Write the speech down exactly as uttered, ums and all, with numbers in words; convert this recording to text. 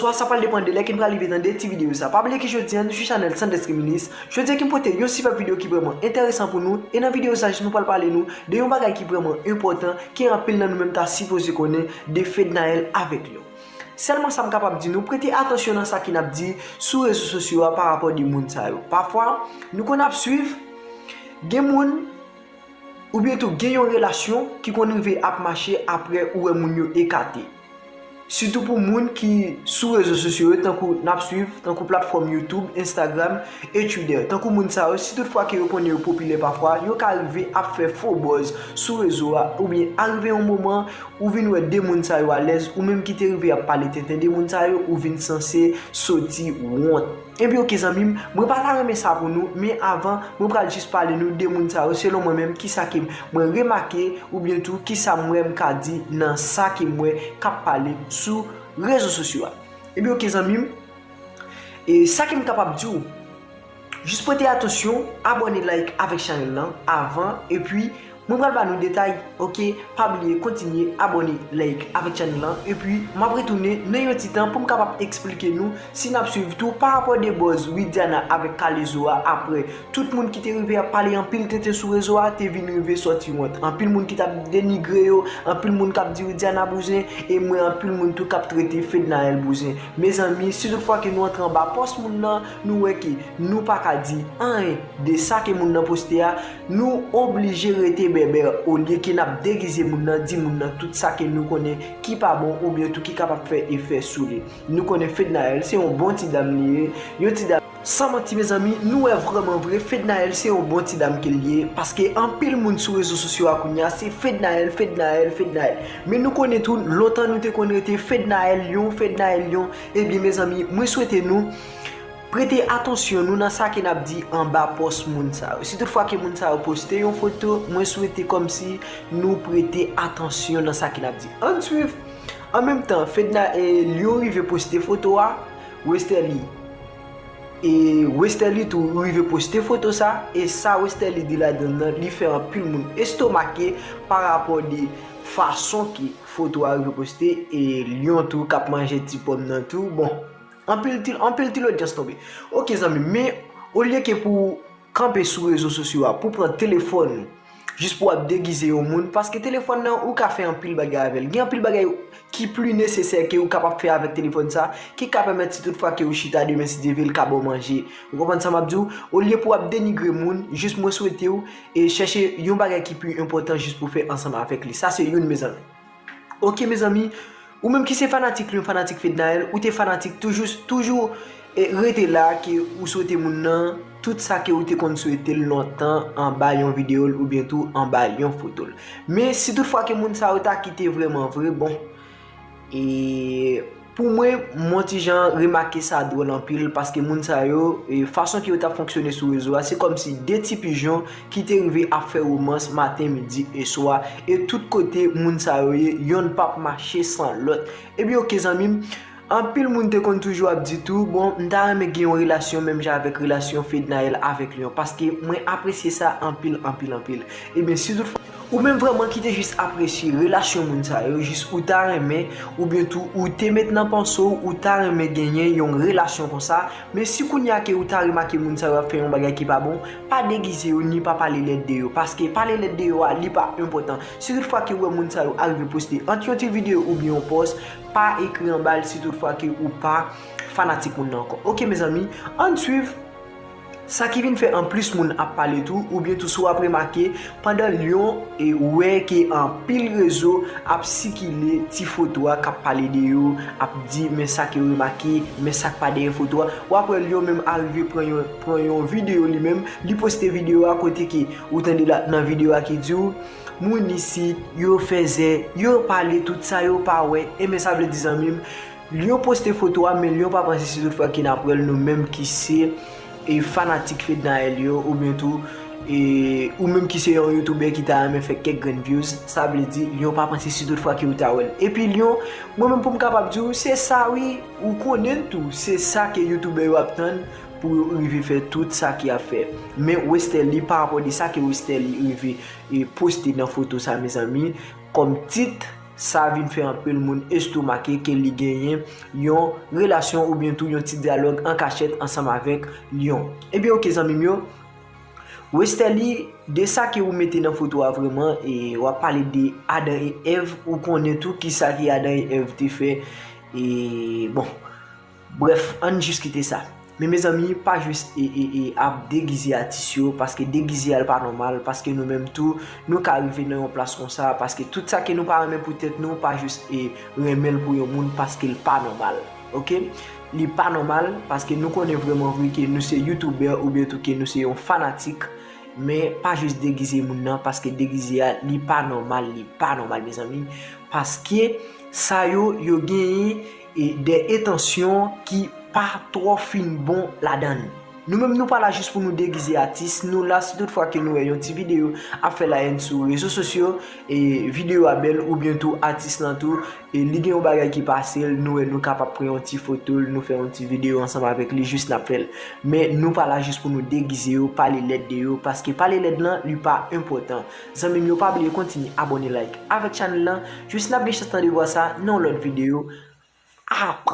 Sa pral depann de lè ke n pral rive nan de ti videyo sa. Pa bliye ke jodi a nou sou chanèl Sanders Reminisce. Jodi a ke m pote yon sipèb videyo ki vrèman enteresan pou nou. E nan videyo sa jis mwen pral pale nou de yon bagay ki vrèman enpòtan, ke anpil nan nou menm ta sipoze konnen de Fednaelle avèk Lion. Sèlman sa m kapab di nou, prete atansyon nan sa ke n ap di sou rezo sosyo a pa rapò de moun sa yo. Pafwa, nou konn ap swiv, gen moun oubyen tou gen yon relasyon ki konn rive ap mache apre ou wè moun yo ekate. Sitou pou moun ki sou rezo sosyo yo, tankou n ap swiv, tankou platfòm YouTube, Instagram e Twitter. Tankou moun sa yo, si tout fwa ke yo konnen yo popilè pafwa, yo ka rive ap fè fo buzz sou rezo a, oubyen arive yon moman, ou vin wè de moun sa yo alèz, ou menm ki te rive ap pale tenten de moun sa yo, ou vin sanse soti wont. Ebyen oke zanmi m, mwen pa ta renmen sa pou nou, men avan, mwen pral jis pale nou de moun sa yo, selon mwen menm, kisa ke mwen remake, oubyen tou, kisa mwen m ka di nan sa ke mwen k ap pale sou rezo sosyo a. Ebyen oke zanmi m, e sa ke m kapab di w, jis prete atansyon, abòne, like avèk chanèl lan avan, epi mwen pral ba nou detay, oke? Pa bliye kontinye abòne, like avèk chanèl lan, epi m ap retounen nan yon ti tan pou m kapab eksplike nou, si n ap swiv tou pa rapò de buzz Widiana avèk K-Lezo a, apre tout moun ki te rive ap pale anpil tenten sou rezo a te vin rive sòti wont. Anpil moun ki t ap denigre yo, anpil moun k ap di Widiana bouzen, e m wè anpil moun tou k ap trete Fednaelle bouzen. Mezanmi, si tout fwa ke nou antre anba pòs moun nan, nou wè ke nou pa ka di anyen de sa ke moun nan poste a, nou oblije rete bèbè olye ke n ap degize moun nan, di moun nan tout sa ke nou konnen ki pa bon oubyen tou ki kapab fè efè sou li. Nou konnen Fednaelle se yon bon ti dam li ye, yon ti dam. San manti mezanmi, nou wè vrèman vre, Fednaelle se yon bon ti dam ke l ye, paske anpil moun sou rezo sosyo a kounye a se Fednaelle, Fednaelle, Fednaelle. Men nou konnen tou, lontan nou te konn rete Fednaelle Lion, Fednaelle Lion. Ebyen mezanmi, mwen swete nou prete atansyon nou nan sa ke n ap di anba pòs moun sa yo. Si tout fwa ke moun sa yo poste yon foto, mwen swete kòmsi nou prete atansyon nan sa ke n ap di. Ann swiv. An menm tan, Fedna e Lion rive poste foto a, Westerlie. E Westerlie tou rive poste foto sa, e sa Westerlie di ladan l nan, li fè anpil moun estomake pa rapò de fason ke foto a rive poste, e Lion tou k ap manje ti pòm nan tou. Bon, anpil ti, anpil ti lodyans tonbe. Oke zanmi m, men olye ke pou kanpe sou rezo sosyo a, pou pran telefòn jis pou w ap degize yon moun, paske telefòn nan, ou ka fè anpil bagay avè l. Gen anpil bagay ki pli nesesè ke ou kapab fè avèk telefòn sa, ki ka pèmèt si tout fwa ke ou chita demen si Dye vle l ka ba w manje. Ou konprann sa m ap di w? Olye pou w ap denigre moun, jis mwen swete w e chèche yon bagay ki pi enpòtan jis pou fè ansanm avèk li. Sa se youn mezanmi. Oke mezanmi, ou menm ki se fanatik Lion, fanatik Fednaelle, ou te fanatik toujou, toujou e rete la ke ou swete moun nan tout sa ke ou te konn swete l lontan anba yon videyo l oubyen tou anba yon foto l. Men si tout fwa ke moun sa yo ta kite vrèman vre, bon, e pou mwen, m on ti jan remake sa dwòl anpil, paske moun sa yo, e fason ke yo t ap fonksyone sou rezo a, se kòmsi de ti pijon ki te rive ap fè womans maten, midi e swa, e tout kote moun sa yo ye, yonn p ap mache san lòt. Ebyen oke zanmi m, anpil moun te konn toujou ap di tou, bon, m ta renmen gen yon relasyon menm jan avèk relasyon Fednaelle avèk Lion, paske mwen apresye sa anpil, anpil, anpil. Ebyen si tout fwa ou menm vrèman ki te jis apresye relasyon moun sa yo, jis ou ta renmen, oubyen tou ou te met nan panse w, ou ta renmen genyen yon relasyon konsa, men si kounye a ke ou ta remake moun sa yo ap fè yon bagay ki pa bon, pa degize yo ni pa pale lèd de yo, paske pale lèd de yo a, li pa enpòtan. Si tout fwa ke ou wè moun sa yo arive poste ant yon ti videyo oubyen yon pòs, pa ekri anba l si tout fwa ke ou pa fanatik moun nan ankò. Oke mezanmi, ann swiv. Sa ki vin fè anplis moun ap pale tou, oubyen tou si w ap remake, pandan Lion e wè ke anpil rezo ap sikile ti foto a k ap pale de yo, ap di men sa ke yo remake, men sa k pa dèyè foto a, w ap wè Lion menm arive pran yon, pran yon videyo li menm, li poste videyo a kote ke ou tande la nan videyo a ki di w, moun isit, yo fèzè, yo pale tout sa yo pa wè, e men sa vle di zanmi m, Lion poste foto a, men Lion pa panse si tout fwa ke n ap wè l nou menm ki se e fanatik Fednaelle yo, oubyen tou, e ou menm ki se yon youtubè ki ta renmen fè kèk grenn views, sa vle di Lion pa panse si tout fwa ke ou ta wè l. Epi Lion, mwen menm pou m kapab di w, se sa wi, ou konnen l tou, se sa ke youtubè yo ap tann pou yo rive fè tout sa ke y ap fè. Men Westerlie, pa rapò de sa ke Westerlie rive e poste nan foto sa, mezanmi, kòm tit, Sa vin fè anpil moun estomake ke li genyen yon relasyon oubyen tou yon ti dyalòg an kachèt ansanm avèk lyon. Ebyen, oke, zanmi m yo, Westerlie, de sa ke ou mete nan foto a vrèman, e w ap pale de Adan e Èv, ou konnen tou ki sa ke Adan e Èv te fè, e bon, brèf, ann jis kite sa. Men mezanmi, pa jis e, e, e ap degize atis yo, paske degize a l pa nòmal, paske nou menm tou, nou ka rive nan yon plas konsa, paske tout sa ke nou pa renmen pou tèt nou, pa jis e renmen l pou yon moun, paske l pa nòmal, oke? Li pa nòmal, paske nou konnen vrèman vre ke nou se youtubè oubyen tou ke nou se yon fanatik, men pa jis degize moun nan, paske degize a, li pa nòmal, li pa nòmal, mezanmi, paske sa yo, yo genyen e de entansyon ki pa twò fin bon ladan l. Nou menm, nou pa la jis pou nou degize atis, nou la si tout fwa ke nou wè yon ti videyo ap fè la èn sou rezo sosyo, e videyo a bèl oubyen tou atis lan tou, e li gen yon bagay ki pase l, nou wè nou kapab pran yon ti foto l, nou fè yon ti videyo ansanm avèk li, jis n ap fè l. Men nou pa la jis pou nou degize yo, pale lèd de yo, paske pale lèd lan, li pa enpòtan. Zanmi m yo, pa bliye kontinye abòne, like avèk chanèl lan, jis n ap gen chans tande vwa sa nan yon lòt videyo. Apre.